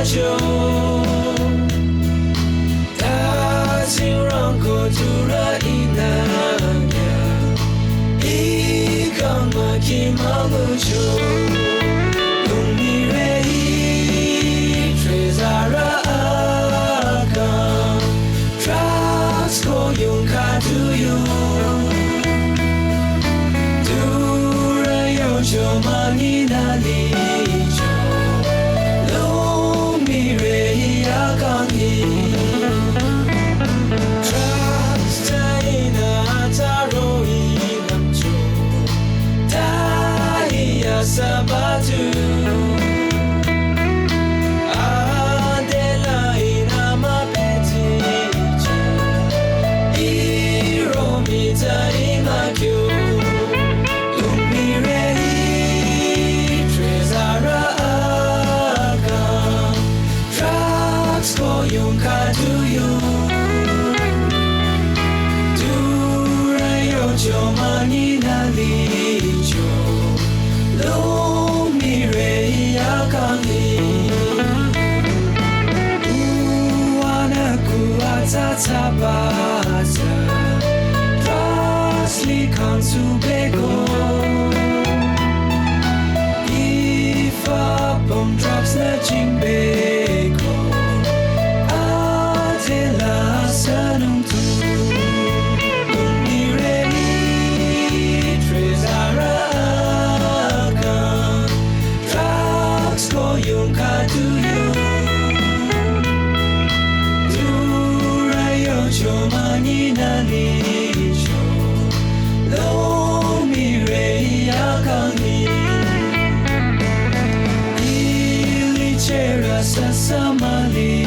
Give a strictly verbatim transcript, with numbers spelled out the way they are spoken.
cho. Tazing rangko tura inanya. Ikang maki mangucho. Lungmire i trezara akang. Trust ko yung katuyo. Tura yo cho mangi na licho. Lungmire i akang i. Trust ta ina taro i namcho. Ta i asabatu. Adela ina mapeticho. Iromita imakyo. Lungmire i trezara akang. Trust ko yung katuyo. Tura yo cho mangi na licho. Lungmire i akang i. Uwa na ku atsa tsa basa. Trust li kang su beko. Ifa pong trust na jingbeko. Adela sanung tu. Lungmire i trezara akang. Trust ko yung katuyo. Tura yo cho mangi na licho. Lungmire i akang i. Ili chera sasa mali.